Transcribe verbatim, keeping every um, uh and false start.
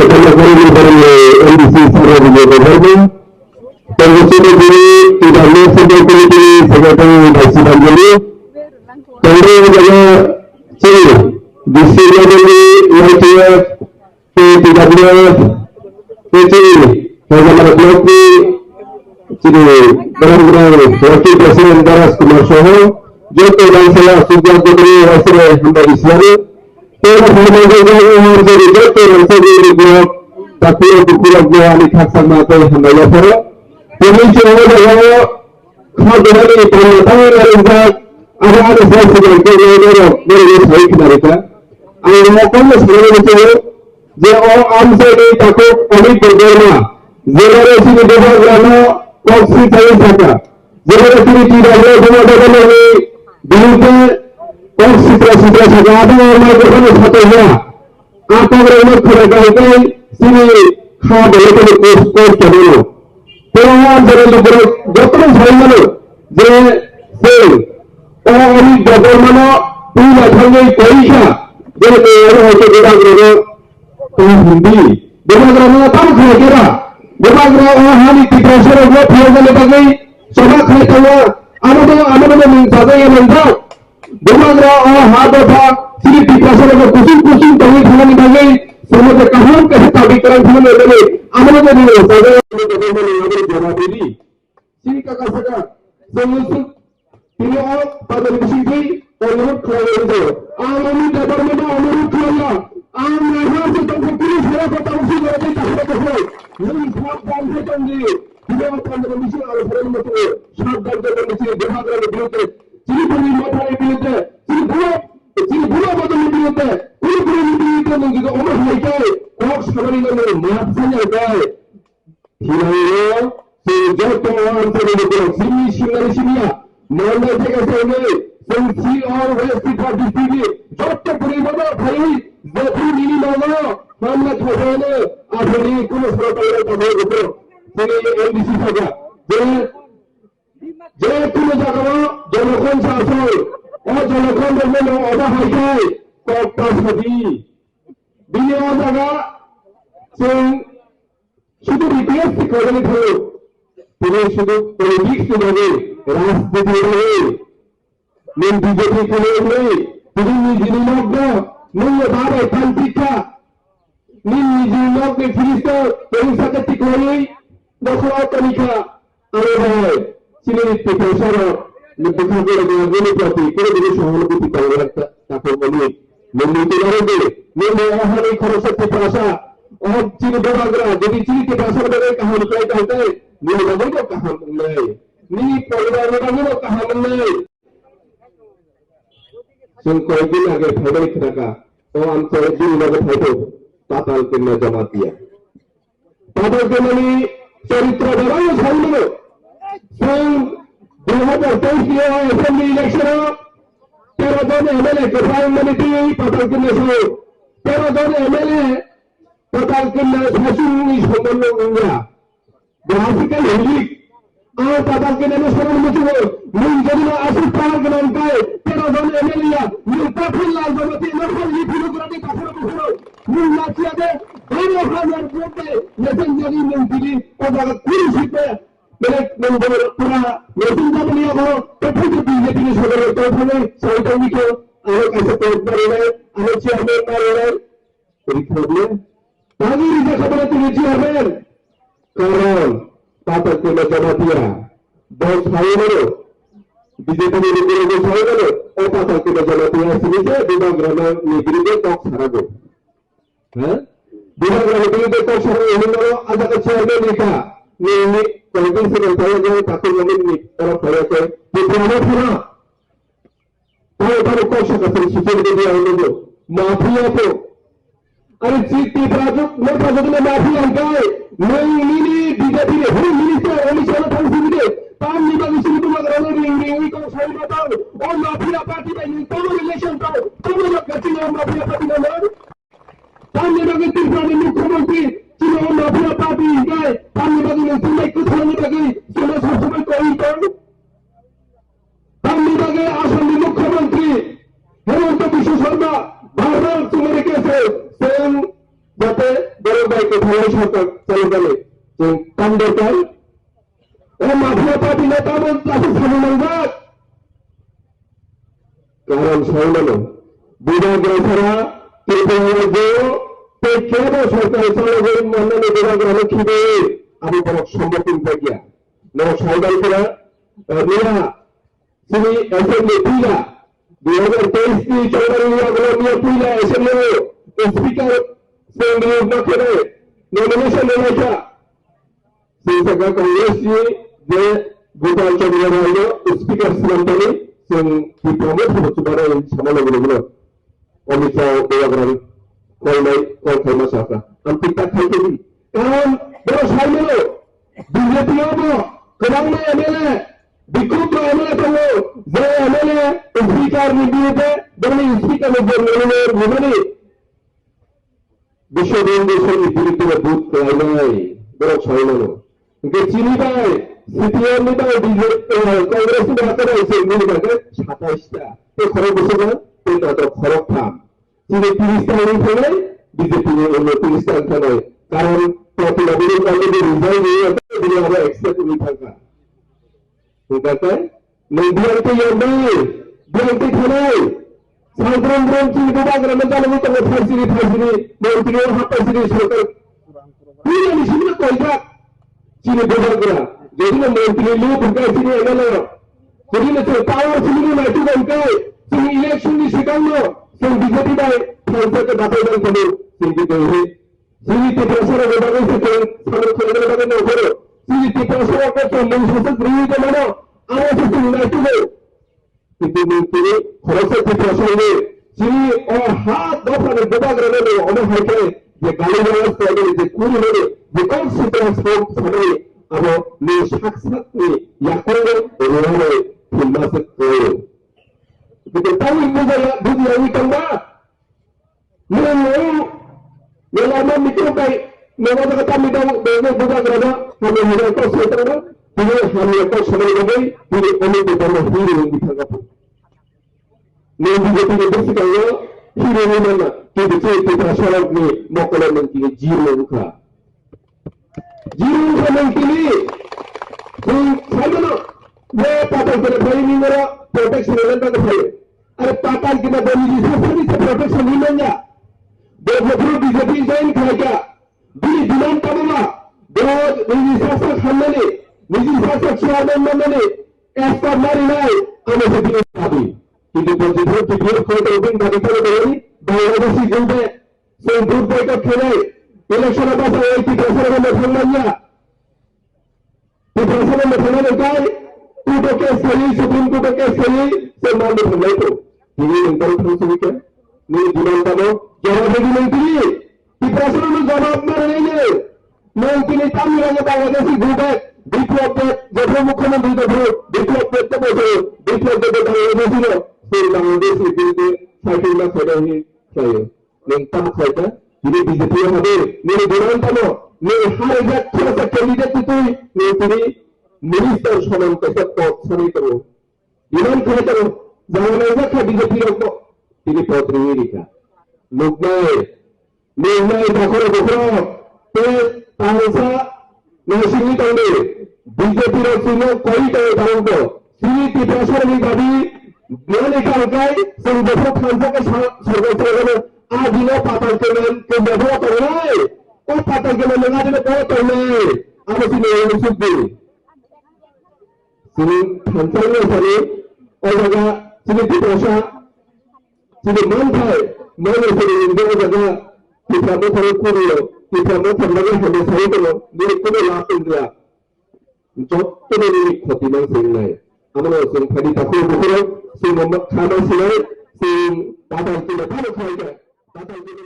N D C Sir Vijay Debbarma, Congress Committee, T W F Central Committee Secretary Bai Sibanjali, Congress Jaga Chini, District Level Ni Y T F, K T W F, K T, Hojamara Block Ni, Chini, Borok Borok Working President Daras Kumar Soho, Joto Dansala, Sujat Gotri, Wasre, Hambai Islami, Tei bo phai manjak jak wng hor jodi joto rangchak ni block, takhuk bukhuk rok no ani khakchangma tei hambai yapharo. Tini chwng o jaga o kha donani tangma tangwi naringjak, abo ani sai swkang khe nai norok norok no sai khna rikha. Ang bo kokno sanani muchungo je o amchaini takhuk Amit Debbarma, jebaro chini bubagrano kok swi chai sakha. Jebaro chini T W F ni biruddhe kok sitra sitra sakha, abo microphone satokya. A kok rok no khwra kahai tei chini kha belai kheno kos, kos tongmano. Tei o amchaini lukurok jotono sai mano je chwng o Amit Debbarmano twi naithangwi koikha, je tei oro hai khe bubagrano tong himdi. Bubagrano tamo khlai khe ba? Bubagra o hani Tiprasarokno phiyoknani bagwi choba khlai tongo. Amo tei amo no nwng chajagya manjak. Bubagra o ha dopha chini Tiprasarokno kuchung kuchung tongwi thangnani bagwi somote kaham kaisa dabi kwrang thangna nani amo no tei nwng chajagya manjak. Aboni jawab ridi. Chini kaka saka, chwng tini o bazar bisingtwi onurod khlaiwi wngjao. Ang Amit Debbarmano onurod khlaio. Ang naihar se tongkha kunu sara ko tang si jora tei kaham kaham. Nwng thap bang se tongdi. Tini o bazar bising aro sara ni moto sat dan jora ni chini bubagrani biruddhe, chini bwrwi mothani biruddhe, chini buma, chini buma bodolni biruddhe, kunu bwrwini biruddhe nwng jodi omo hai khe kok sanani nwng math sanya khe. Hinai o chwng joto o amchaini lukurok simi simnani simiya. Mandai theke saimani chwng C O West Tripura district ni joto bwrwi bono phaiwi jephru nini nogo hamya thaiphano aphani kuno soro tangna tongthai buphuru. Chini M D C saka je, je kuno jagao jonokhon sa asoi, o jonokhon rokno nwng obo hai khe kok ta sadi. Bini o jaga chwng Sudu B P S si khaijani thango. Tini sudu politics ni bagwi, rajniti ni bagwi. Nwng B J P khwlai wngwi, tini nijini nokno nwngno babai phan tikha. Nini nijini nokni fridge no twi sakha tikwlaiwi dokhoro tonikha. Aro bai, chini Tiprasa rok ni bwkha gora gora gini prati kunu gini sohor kuti tongwrwk ta, takhuk mani. Nini Tiprasa di, nini o hani khoroksa Tiprasa, o chini bubagra, jodi chini Tiprasa ni bagwi kaham khlai tong khe, nini bagwi bo kaham wngnai. Nini poribar ni bagwi bo kaham wngnai. Chwng koyekdin age phaimani khnakha, o amchai bini loge phaibo Patal Kanya Jamatia. Patal Kanyani charitro bebak no sai mano. Chwng dui hazar teis ni o assembly election o tero jon M L A kwphang mani twi Patal Kanya sao. Tero jon M L A Patal Kanya saichung ni somon no wngya. Bahasikai hilik. Ang Patal Kanya no soron muchungo. Nwng jodi no aswk power gwnang khe, tero jon M L A ya, nwng Prafulla Jamatia no hor ni phuru gura de takhoro bukhoro. Nwng lachiya de, baro hazar vote de, nesen jodi nwng tini, o jaga kuri sitbe. Belek nwng bo pura, nesen jabani yago, to phuju B J P ni sodor to thangwi, sai tongwi kho, aro kaisa kok barinai, aro chairman barinai. Rikha bole, tangwi rijak kha bole tini chairman. Karon, Patal Kanya Jamatia, bo sai mano, B J P ni rukuni bo sai mano, o Patal Kanya Jamatia sini je Bubagrano ni biruddhe kok sarago. Ha? Bubagrano biruddhe kok sarago hinmano, ajak chairman rikha, ni, ni, koyekdin sigang tayakjak, takhuk mani ni, oro tayakjak, Tripura no phano. Tamo tamo kok saka sari social media o nugo. Mafia to. Are chi Tipra jok, Motha jok na mafia hingkai. Nwng nini B J P ni Home Minister Amit Shah no thang simi de. Tamni bagwi sini Bubagrano ring ring wi kok sai ma tang. O mafia party bai nwng tamo relation tang. Tamo jok kaching o mafia party no nwng. Tamni bagwi Tripura ni Mukhyamantri chini o mafia party hingkai, tamni bagwi nwng chini bai kwthangni bagwi chini sabsabwi koi tong. Tamni bagwi Assam ni Mukhyamantri Himanta Biswa Sarma barbar chumani kese chwng jate borok bai Thalai sarkar chalokjani chwng tam dorkar. O mafia party no tamo aswk samung nangjak? Karon saimano, Bubagra sara Tripura rajyo tei kebo sarkar chalogwi mannani Bubagrano khibiwi abo borok sombotin jakya. Norok saiman khna, eh, miya chini assembly puila, dui hazar teis ni January ni yagulo miya puila assembly o speaker chwng niyok ma khenai nomination rwlaikha. Chwng sakha Congress ni je Gopal Chandra Rai no speaker swnamtani chwng Tipra Motha bo chubarai sama logi logi no Amit Shah Bubagra ni call nai call khaima sakha. Ang tik tak khai khe di. Karon borok saimano B J P o bo kwbangma M L A, bikhuk M L A tongo, je M L A speaker ni birude, borokni speaker ni je nomination rwmani Biswa Bangladeshni birude vote khlainai, borok saimano. Hwnkhe chini bai, C P M ni bai, B J P, eh, Congress ni bai, kwbangma se mili bai khe satais ta. Tei khorok bwswk tei natok khorok tham. Chini tiris ta wng thangnai, B J P ni onno tiris ta wng thangnai. Karon Pratibha Bidin already resign ni, bini abo accept wngwi thangkha. Hwnkhe nwng biyang twi yangdi, biyang twi thanai. Sangkrum brum chini Bubagra no jalogwi tongo, phaisiri, phaisiri, montri o haphaisiri, sorkar. Puila ni simi no koijak chini Bubagra. Jodi no montri lu hwnkhe chini M L A rok. Jodi no chwng power simi no naituk hwnkhe chini election ni swkang no chwng B J P bai thansa khe bathai bai thani chwng khe tongwi. Chini Tiprasa rokni bagwi se chwng samung khlaina bagwi nongkhoro. Chini Tiprasa rokno chwng mung saswk rwui tongmano, abo se chwng naitugo. Kintu nwng tini khoroksa Tiprasa rokni chini o ha dophani Bubagrano nwng omo hai khe je gali galas khlaimani, je kurimani, je kok sitra sok sanani, abo nwng sak sakni yakungo rwnai thumma se khlaio. Kintu tamni bujaya, bujiyaui tongba? Nwng, nwng, nwng lama mikro kai, nwng o jaga tamni dong, dong, dong, bubagra ba, hamya hamya kok sai tongma, tini hamya kok samani bagwi, tini omo de dama hero wngwi thangkha. Nwng B J P ni bwswkango hero wngwi manya, kintu chini Tiprasa rokni mokolo nwng tini zero wngkha. Jini wngkha nwng tini, nwng saimano, bo patal kena phai ni noro protection rwna bagwi phaio. Are patal kena bo niji sasani se protection ni manya. Bo jephuru B J P join khlaikha, bini demand tamo ma, bo niji sasa khamnani, niji sasa chairman mannani, as per marinai, amo se bini dabi. Kintu bo jephuru T P F khoi tongwi bini dabi tamo tongwi, Bangladeshi gulbe, Chwng vote boycott khainai, election o bachai Tiprasa rokno mwthang manya. Tiprasa no mwthangna nangkha, court o case khaiwi, Supreme Court o case khaiwi, se ma mwthangnai to. Tini nwng tamo thang simi khe, nini demand tamo, jawab rwdi nwng tini. Tiprasa rokno jawab ma rwnai nwng. Nwng tini tamni bagwi Bangladeshi go back, Biplab Deb, jephru mukhyamantri jephru, Biplab Deb tamo se, Biplab Deb Bangladeshi no, se Bangladeshi biruddhe fighting ma khainai hinwi khlaio. Nwng tamo khlaikha, tini B J P o habai, nini demand tamo, nwng ha rijak khoroksa candidate twi twi, nwng tini minister soman kaisa pod sanwi tongo. Demand khlai tongo, jawanaijak kha B J P rokno, tini pod rwwi rikha. Nuknai, nuknai bokhorok bokhorok, tei tangsa Naisingwi tongdi, B J P rok chwngno koi tongo, tangkho. Chini Tiprasarokni dabi mani tangkhai, chwng jephru thansa khe sa-, sorkar chalokno a dino patal kemen, kemen bo tongnai. O patal kemen nwng a dino bo tongnai. Abo chini uansukdi. Chini thansa wngya sani, o jaga chini Tiprasa Chini manthai, mano sini nungwi o jaga, Tipra Mothani kuriyo, Tipra Mothani bagwi hamya sai tongo, nini kuno la tongya. Jottoni nini khoti mang singnai. Amano chwng phaidi takhuk bukhurok, chwng bo khama sinai, chwng patal kino phano khaikha. Patal kino